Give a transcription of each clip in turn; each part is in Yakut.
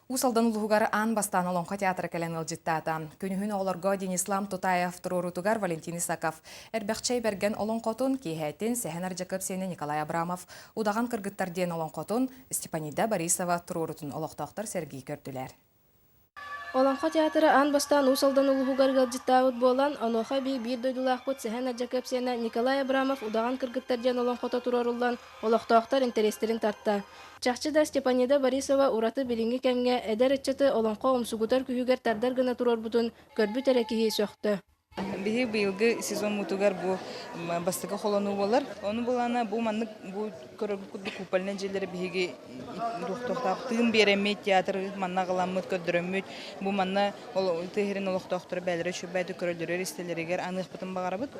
Уус Алдан улууһугар аан бастаан Олоҥхо театра кэлэн ыалдьыттаата. Күнүһүн оҕолорго Денислам Тутаев туруоруутугар Валентин Исаков, Эрбэхчэй Бэргэн олоҥхотун, киэһэтин Сэһэн Ардьакыап сиэнэ Николай Абрамов, Удаҕан кыргыттар диэн олоҥхотун Степанида Борисова туруорутун олохтоохтор сэргии көрдүлэр. Олоҥхо театра аан бастаан Уус Алдан улууһугар ыалдьыттаабыт буолан, онуоха эбии биир дойдулаахпыт Сэһэн Ардьакыап сиэнэ Николай Абрамов Удаҕан кыргыттар диэн олоҥхото туруоруллан, олохтоохтор интэриэстэрин тарта. Чахчы да Степанида Борисова ураты билиҥҥи кэмҥэ эдэр ыччаты олоҥхо умсугутар күүһүгэр тардар гына туруорбутун көрбүт эрэ киһи сөхтө. Биһи быйылгы сезоммутугар бу бастакы холонуу буолар. Ону булана бу маннык бу көрөргүт курдук купольнай дьиэлэри биһиги туохтаах тыын биэрэммит театры манна аҕаламмыт көрдөрөммүт бу манна тыа сирин олохтоохторо бээлэрэ үчүгэйдик көрөллөрүгэр истэллэригэр аныахпытын баҕарабыт.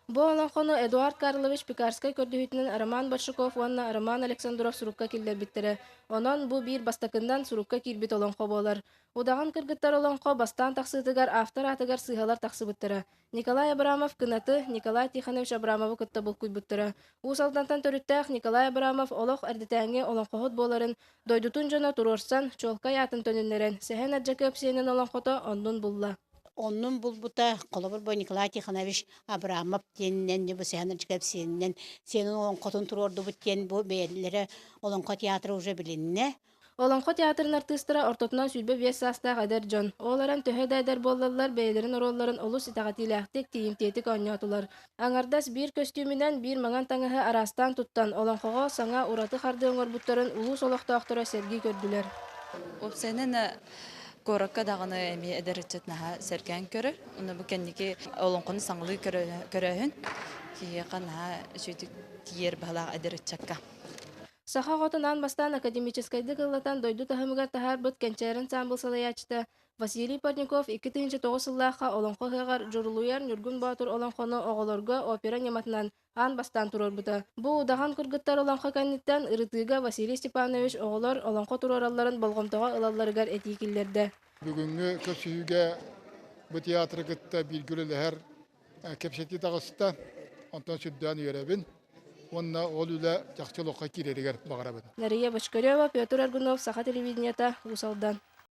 Бу олоҥхону Эдуард Карлович Пекарскай көрдөһүүтүнэн Роман Большаков уонна Роман Александров сурукка киллэрбиттэрэ. Онон бу биир бастакыннан сурукка киирбит олоҥхо буолар. Удаҕан кыргыттар олоҥхо бастаан тахсыытыгар автор аатыгар сыыһалар тахсыбыттара. Николай Абрамов Кынаты Николай Тихонович Абрамовы кытта булкуйбуттара. Уус Алдантан төрүттээх Николай Абрамов олох эрдэтээҥҥи олоҥхоһут буоларын дойдутун дьоно туруорсан, чуолкай аатын төнүннэрэн, Сэһэн Ардьакыап сиэнин олоҥхото оннун булла. Оннун булбута, холобур, бу Николай Тихонович Абрамов диэнинэн, бу Сэһэн Ардьакыап сиэнинэн, сиэнин олоҥхотун туруордубут диэн бу бэйэлэрэ олоҥхо театра уже билиннэ. Олоҥхо театрын артыыстара ортотунан 25 саастаах эдэр дьон. Ол эрэн төһө да эдэр буоллаллар, бэйэлэрин оруолларын олус итэҕэтиилээхтик, тиийимтиэтик оонньоотулар. Аҥардас биир көстүүмүнэн, биир маҥан таҥаһы араастаан туттан, олоҥхоҕо саҥа ураты хардыы оҥорбуттарын улуус олохтоохторо сэргии көрдүлэр. Уопсайынан куоракка даҕаны эмиэ эдэр ыччат наһаа сэргээн көрөр. Уонна бу кэнники олоҥхону саҥалыы көрөөһүн киһиэхэ наһаа үчүгүйдүк тиийэр баһылаах эдэр ыччакка. Саха оҕотун аан бастаан академическайдык ыллатан дойду таһымыгар таһаарбыт Кэнчээри ансаамбыл салайааччыта Василий Парников 2009 сыллаахха Олоҥхо ыһыаҕар Дьурулуйар Ньургун Боотур олоҥхону оҕолорго опера ньыматынан аан бастаан туруорбута. Бу удаҕан кыргыттар олоҥхо кэнниттэн ырытыыга Василий Степанович оҕолор олоҥхо туруоралларын болҕомтоҕо ылалларыгар этии киллэрдэ. Бүгүҥҥү көрсүһүүгэ бу театры кытта бииргэ үлэлэһэр кэпсэтии таҕыста, онтон сүрдээн үөрэбин уонна ол үлэ чахчы олоххо киирэригэр баҕарабын. Нария Бочкарева, Петр Аргунов, Саха телевидениета, Уус Алдан.